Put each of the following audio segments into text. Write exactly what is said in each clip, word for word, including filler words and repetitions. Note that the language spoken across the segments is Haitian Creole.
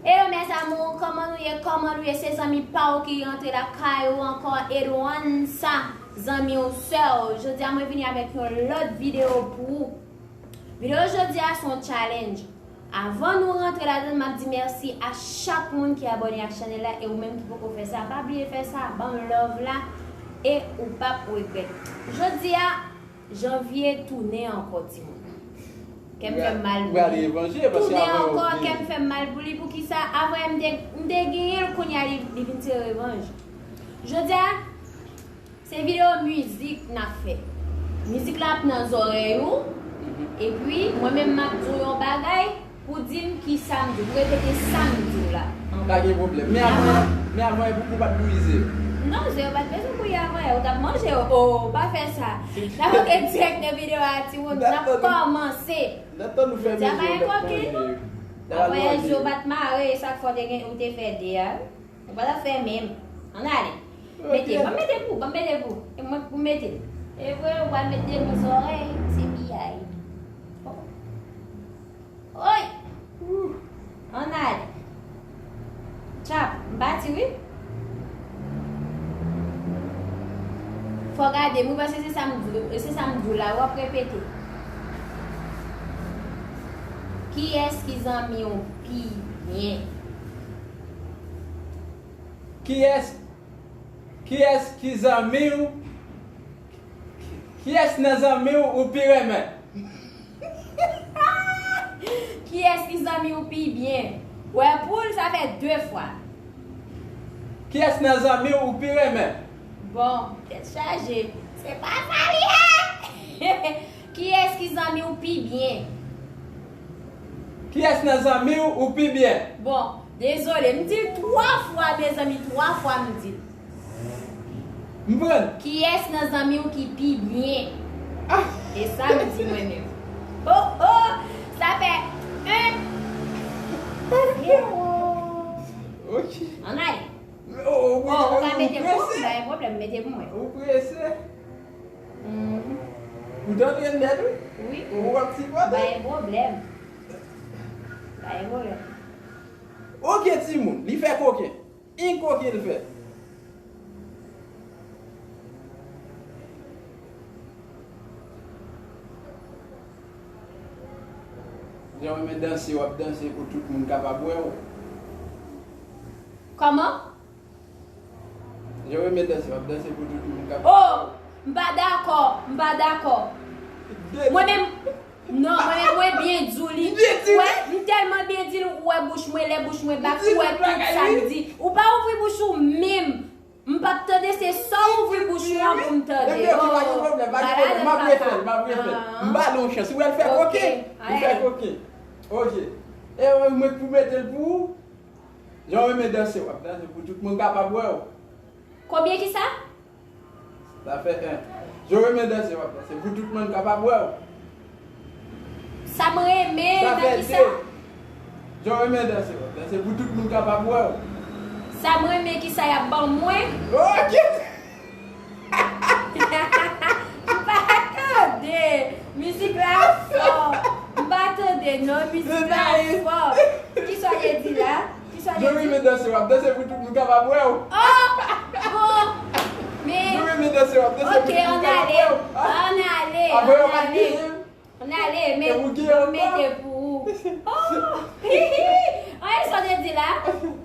Hello mes amours, kòman nou ye? Kòman nou ye? Se zanmi pa w ki rantre lakay ou ankò, Edwansa, zanmi w, sè w. Jodi a mwen vini avèk yon lòt videyo pou ou. Videyo jodi a se yon challenge. Avan nou rantre ladan, m ap di mèsi a chak moun ki abòne ak chanèl la, e ou menm ki poko fè sa, pa bliye fè sa, ban m love la, e ou p ap regrèt. Jodi a, Janvye tounen ankò, timoun. Kè m fè m mal pou li. Tounen ankò, kè m fè m mal pou li. Poukisa? Avan yè m te, m te genyen l, kounye a li, li vin tire revanj. Jodi a, se videyo mizik n ap fè. Mizik la ap nan zòrèy ou. Epi, mwen menm m ap di w yon bagay. Pou di m kisa m di w, pou repete sa m di w la. Pa gen pwoblèm. Men avan, men avan, pou, pou pa t brize. Non, Zero pa t bezwen bouyi avan yè, ou t ap manje, o, o, pa fè sa. N ap antre dirèk nan videyo a, timoun, n ap kòmanse. Jodi a pa gen kokin, non. Avan yè, Zero pa t mare, e sa k fè w te gen, ou te fè de a. Ou pa t ap fè menm. Ann ale. Mete, ban m mete pou, ban m mete pou. E mwen pou mete. E vre, ou pral mete nan zòrèy, se piyay. Oy! Ann ale. Tchap, m pati wi. Fò gade m wi, paske se sa m di, se sa m di w la, w ap repete. Kiyès ki zanmi w pi byen? Kiyès, kiyès ki zanmi w? Kiyès nan zanmi w ou pi renmen? Kiyès ki zanmi w pi byen? Wè poul, sa fè de fwa. Kiyès nan zanmi w ou pi renmen? Bon, tèt chaje. Se pa sa l ye! Kiyès ki zanmi w pi byen? Kiyès nan zanmi w ou pi byen? Bon, dezole, m di l twa fwa, mezanmi, twa fwa m di l. M pran. Kiyès nan zanmi w ki pi byen? Ah! E sa m di mwen menm. Oh, oh! Sa fè en, zewo. Ok. Ann ale. Oh, oh, oh, ou ka mete pou ou, pa gen pwoblèm, mete pou mwen. Ou prese? Mhm. Ou t antre nèt, wi. Wi. Ou ap sipòte? Pa gen pwoblèm. Pa gen pwoblèm. Ok, timoun, li fè koken. Enko ke l fè. Jan w renmen danse, w ap danse pou tout moun kapab wè w. Kòman? Jan w renmen danse, w ap danse pou tout moun kapab wè w. Oh! M pa dakò, m pa dakò. Mwen menm, Non, mwen, mwen byen di w li. Ou wè, m tèlman byen di l, ou wè bouch mwen, lè bouch mwen bat, ou wè tout sa m di. Ou pa ouvri bouch ou menm. M p ap tande, se sa w ouvri bouch ou an pou m tande. Oh, pa ladan m pa ka. M ba l yon chans. Ou wè l fè koken. Li fè koken. Ok. E mwen pou mete l pou ou. Jan w renmen danse, w ap danse pou tout moun kapab wè w. Konbyen ki sa? Sa fè en. Jan w renmen danse, w ap danse pou tout moun kapab wè w. Sa m renmen nan ki sa? Jan w renmen danse, w ap danse pou tout moun kapab wè w. Sa m renmen ki sa y ap ban mwen? Ok. M pa tande. Mizik la fò. M pa tande non, mizik la fò. Kisa w te di la? Kisa w te di? Jan w renmen danse, w ap danse pou tout moun kapab wè w. Oh! Bon. Men. Jan w renmen danse, w ap danse pou tout moun kapab wè w. Ok, ann ale. Ann ale. Ann ale. Ann ale, men mete pou ou. Oh! An, e sa w te di la?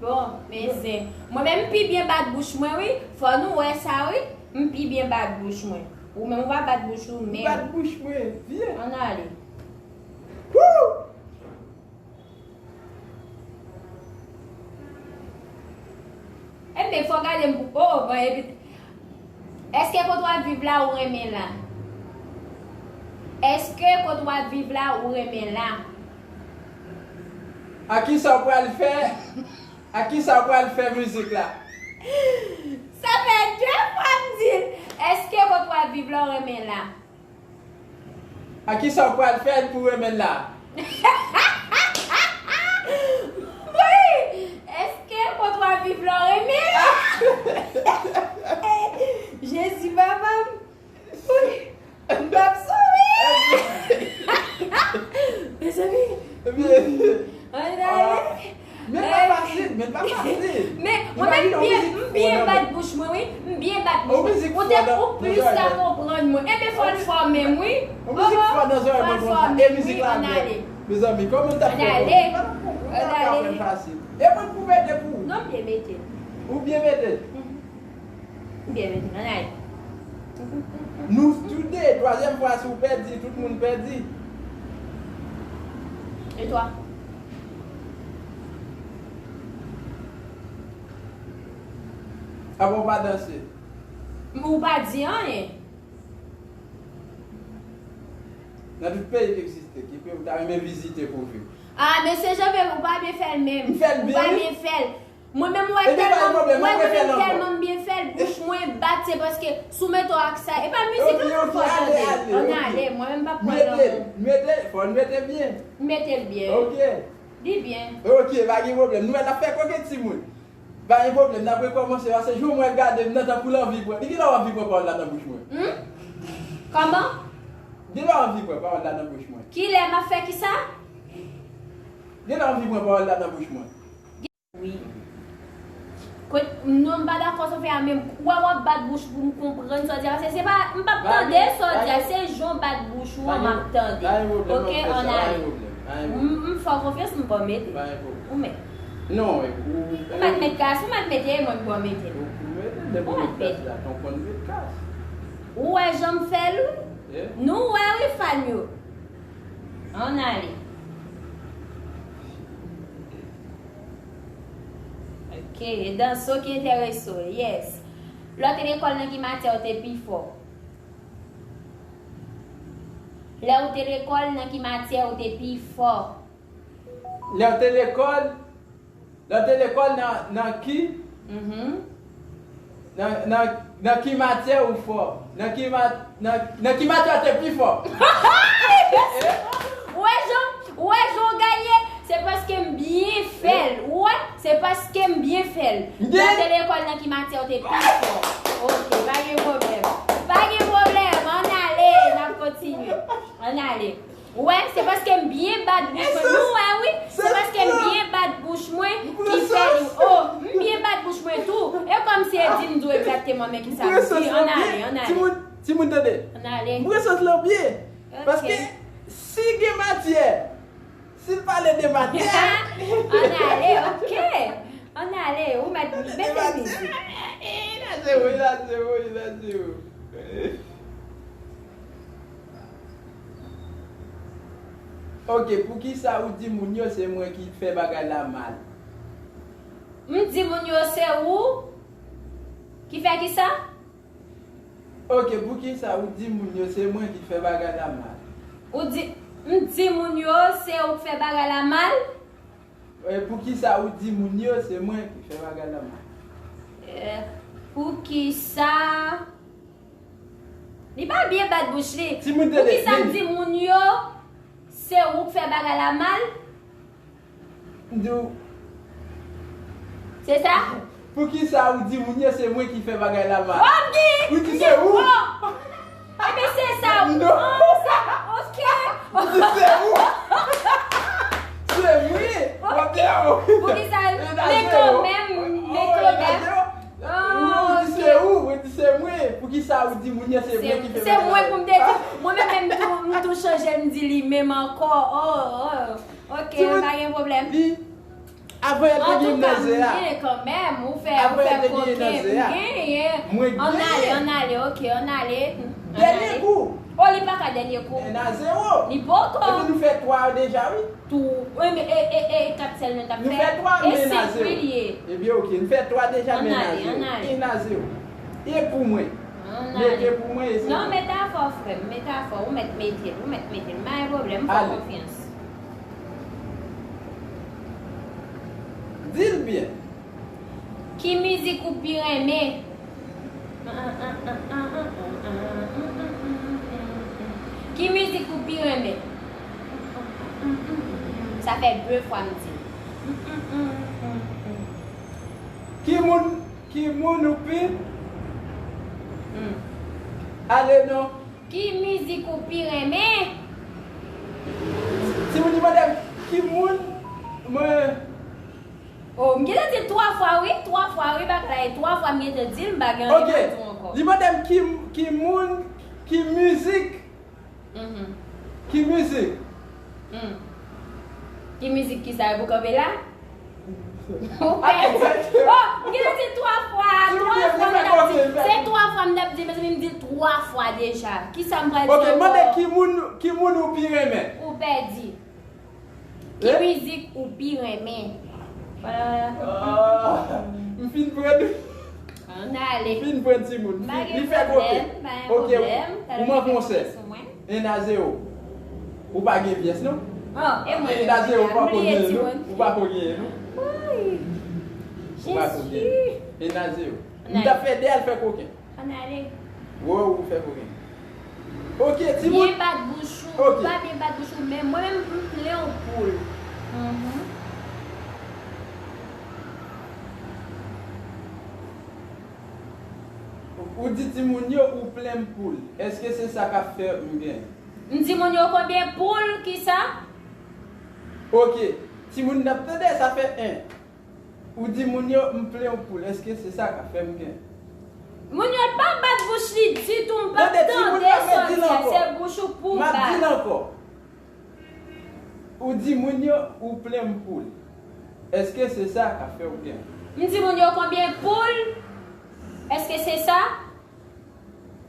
Bon, men zen. Mwen menm, m pi byen bat bouch mwen, wi. Fò nou wè sa, wi. M pi byen bat bouch mwen. Ou menm, ou pa bat bouch ou menm. Bat bouch mwen byen. Ann ale. Woo! Ebyen, fò gade m pou, oh, bon, epi, èske kote w ap viv la, ou renmen la? Èske kote w ap viv la, ou renmen la? A kisa w pral fè? A kisa w pral fè mizik la? Sa fè de fwa m di l. Èske kote w ap viv la, ou renmen la? A kisa w pral fè l pou renmen l la? Wi! Èske kote w ap viv la w renmen l? Jezi, papa m! Wi! M p ap sove! Mezanmi! Ann ale! Men papa Men pa fasil. Men mwen menm m byen, m byen bat bouch mwen, wi. M byen bat bouch mwen. Ou te ou plis ka konprann mwen. Enben fò l fò menm, wi. Yon mizik fò nan zòrèy mwen konsa. E mizik la bèl. Mezanmi, kòman m t ap fè konprann? Mwen pa t ap konprann. Mwen pa t ap fè l fasil. E mwen k pou mete pou ou. Non, m byen mete. Ou byen mete? M byen mete. Ann ale. Nou toude, twazyèm fwa si w pèdi, tout moun pèdi. E twa? Apa w pa danse? Ou pa di anyen. Nan tout peyi ki egziste, ki peyi w ta renmen vizite pou viv? Ah, mesye Janvier, ou pa byen fè l menm. M fè l byen, wi. Ou pa byen fè l. Mwen menm, ou wè tèlman, ou wè mwen menm tèlman m byen fè l, bouch mwen bat, se paske si w mete w ak sa, e pa mizik la m fè w tande. Ann ale, mwen menm m p ap pran nan men w. Mete, fò n mete byen. M mete l byen. Ok. Li byen. Ok, pa gen pwoblèm. Nou wè n ap fè koke timoun. Pa gen pwoblèm, n ap rekòmanse, paske jan mwen gade m nan tankou l anvi pran. Li genlè anvi pran pawòl la nan bouch mwen. Hmm? Kòman? Genlè anvi pran pawòl la nan bouch mwen. Kilè m ap fè kisa? Genlè anvi pran pawòl la nan bouch mwen. Wi. Kot, non, m pa dakò, Sofia, men wè w ap bat bouch pou m konprann sa w di a, paske se pa, m p ap tande sa w di a, se jan w bat bouch ou an m ap tande. Ok, ann ale. M, m fè w konfyans, m pral mete. Ou mèt. Non, ou mèt met kas, ou mèt mete, e mwen m pral mete. Ou mèt mete. Ou wè jan m fè l, wi. Nou wè, wi, fan yo. Ann ale. Ok, e danse w ki enterese w, yes. Lè w te lekòl, nan ki matyè w te pi fò? Lè w te lekòl, nan ki matyè w te pi fò? Lè w te lekòl, lè w te lekòl, nan, nan ki, nan, nan, nan ki matyè ou fò? Nan ki ma-, nan, nan ki matyè w te pi fò? Ou wè jan, ou wè jan w gaye? Se paske m byen fè l. Ou wè? Se paske m byen fè l. Lè w te lekòl, nan ki matyè w te pi fò? Ok, pa gen pwoblèm. Pa gen pwoblèm. Ann ale, n ap kontinye. Ann ale. Ou wè, se paske m byen bat bouch mwen. Nou wè, wi. Se paske m byen bat bouch mwen ki fè li. Oh, m byen bat bouch mwen tou. E kòmsi e di m di w egzakteman men kisa m di. Ann ale, ann ale. Timoun, timoun tande. Ann ale. M pran sans lan byen. Ok. Paske si gen matyè, si l pale de matyè. Ann ale, ok. Ann ale, ou mèt mete mizik. Inasero, inasero, inasero. Ok, poukisa ou di moun yo se mwen ki fè bagay la mal? M di moun yo se ou ki fè kisa? Ok, poukisa ou di moun yo se mwen ki fè bagay la mal? Ou di, m di moun yo se ou k fè bagay la mal? E poukisa ou di moun yo se mwen ki fè bagay la mal? Eh, poukisa? Li pa byen bat bouch li. Poukisa m di moun yo se ou k fè bagay la mal? M di w. Se sa? Poukisa ou di moun yo se mwen ki fè bagay la mal? Ou di, ou di se ou. Ebyen se sa. Non. Oh, se, ok. Ou di se ou. Se mwen. Ok. Poukisa? Men kanmenm, men kanmenm. Ou di se ou, ou di se mwen. Poukisa ou di moun yo se mwen ki fè bagay la mal? Se mwen pou m te di. Mwen menm, menm tou, m tou chanje, m di li menm ankò. Oh, oh. Ok, pa gen pwoblèm. Li, avan yè te gen naze a. Antouka, m gen kanmenm, ou fè, ou fè koken, m genyen. Mwen genyen. Ann ale, ann ale, ok, ann ale. Dènye kou. Oh, li pa ka dènye kou. En a zewo. Li poko. Epi nou fè twa yo deja, wi. Tou, e, e, e, e, kat sèlman n t ap fè. Nou fè twa, men en a zewo. E senk wi l ye. Ebyen, ok, nou fè twa deja, men en a zewo. Ann ale, ann ale. En a zewo. E pou mwen. Ann ale. Mete pou mwen, e se tou. Non, mete afè w, frè m, mete afè w, ou mèt mete l, ou mèt mete l. M pa gen pwoblèm, m fè w konfyans. Ale. Di l byen. Ki mizik ou pi renmen? Ki mizik ou pi renmen? Sa fè de fwa m di l. Ki moun, ki moun ou pi? Hmm. Ale non. Ki mizik ou pi renmen? Timoun ki mande m ki moun mwen. Oh, m gentan di l twa fwa wi, twa fwa wi, bagay la e twa fwa m gentan di l, m pa gen anyen pou m di w ankò. Ok, li mande m ki, ki moun, ki mizik. Mhm. Ki mizik? Hmm. Ki mizik ki sa e pou kanpe la? Ou pèdi. Oh, m gentan di l twa fwa, twa fwa m t ap di, se twa fwa m t ap di, mezanmi, m di l twa fwa deja. Kisa m pral di ankò? Ok, mande ki moun, ki moun ou pi renmen. Ou pèdi. Ki mizik ou pi renmen? M fin pran. Ann ale. M fin pran timoun. Li fè kote. Ok, ou manke yon sè. En a zewo. Ou pa gen pyès non. En a zewo, ou pa ko genyen non. Ou pa ko genyen non. Ou pa ko genyen. En a zewo. M t ap fè de al fè koken. Ann ale. Wo, ou fè koken. Ok, timoun. Byen bat bouch ou, pa byen bat bouch ou, men mwen menm m plen yon poul. Mhm. Ou di timoun yo ou plen poul. Èske se sa k ap fè m gen? M di moun yo konbyen poul, kisa? Ok, timoun n ap tande, sa fè en. Ou di moun yo m plen yon poul, èske se sa k ap fè m gen? Moun yo pa bat bouch li ditou, m p ap tande sa w di a, se bouch ou pou bat. M ap di l ankò. Ou di moun yo ou plen m poul, èske se sa k ap fè w gen? M di moun yo konbyen poul, èske se sa?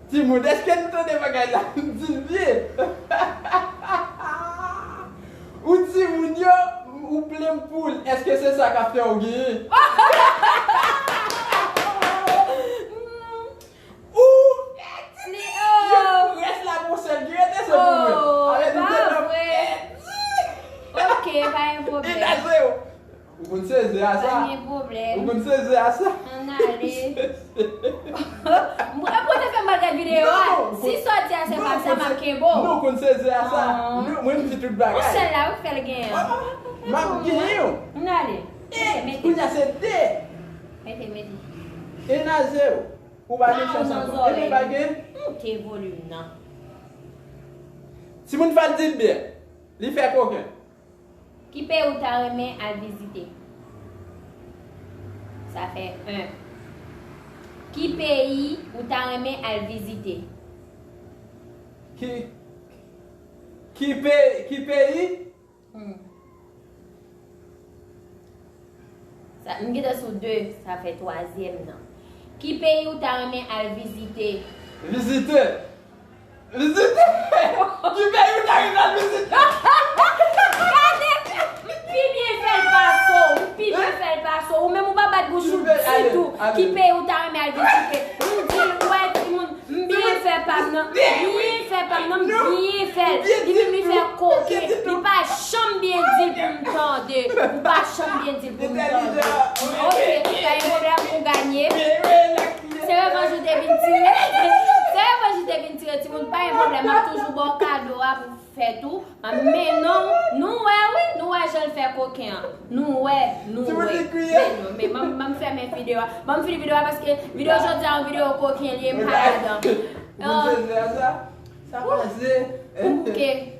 Timoun, èske nou tande bagay la? M di l byen. Ou di moun yo, ou plen poul, èske se sa k ap fè w genyen? Ou pèdi. Rès la pou sèl ki rete se pou mwen. Oh, pa vre. Ok, pa gen pwoblèm. Ou konn sezi a sa? Pa gen pwoblèm. Ou konn sezi a sa? Ann ale. Mwen, mwen te fè m pa gad videyo a. Si sa w di a se pa sa, m ap kenbe w. Non, ou konn sezi a sa? Mwen, m di tout bagay. Yon sèl la, ou fè l genyen. M ap genyen w. Ann ale. Mete, mete. Kounye a se de. Mete, mete. En a zewo. Ou pa gen chans ankò. Epi pa gen. Monte volim nan. Timoun fè l di l byen. Li fè koken. Ki peyi ou ta renmen al vizite? Sa fè en. Ki peyi ou ta renmen al vizite? Ki, ki pe-, ki peyi? Hmm. Sa, m gentan sou de, sa fè twazyèm nan. Ki peyi ou ta renmen al vizite? Vizite? Vizite? Ki peyi ou ta renmen al vizite? Gade, m pi byen fè l pase w, m pi byen fè l pase w. Ou menm ou pa bat bouch ou ditou. Ki peyi ou ta renmen al vizite? M di l, ou wè timoun, m byen fè pa m nan, m byen fè pa m nan, m byen fè l. Li menm li fè koken, li pa janm byen di l pou m tande. Ou pa janm byen di l pou m tande. Ok, pa gen pwoblèm, ou ganye. Se revanj ou te vin tire. Se revanj ou te vin tire, timoun, pa gen pwoblèm. M ap toujou ba w kado a pou fè tou. Men non, nou wè wi, nou wè jan l fè koken an. Nou wè, nou wè. Men non, men ban m, ban m fèmen videyo a. Ban m fini videyo a paske videyo jodi a yon videyo koken li ye, m pa ladan. Ou konn sezi a sa? Sa pase. Ok.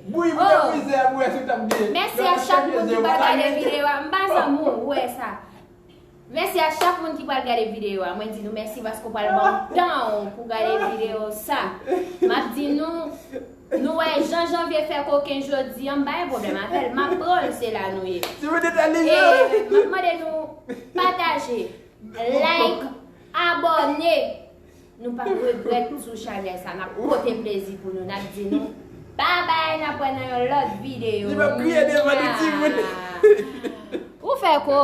Bouyi pou te brize a, pou wè si w t ap gen. Mèsi a chak moun ki pral gade videyo a. M pa zanmi w, ou wè sa. Mèsi a chak moun ki pral gade videyo a. Mwen di nou mèsi paske w pral ban w tan w pou gade videyo sa. M ap di nou, nou wè jan Janvye fè koken jodi a, m pa gen pwoblèm avè l. M ap pran l, se la nou ye. Si w entèlijan. E m ap mande nou pataje, like, abòne. Nou p ap regrèt sou chanèl sa. N ap pote plezi pou nou. N ap di nou babay, n ap wè nan yon lòt videyo. Li p ap kriye devan nou timoun. Ou fè ko.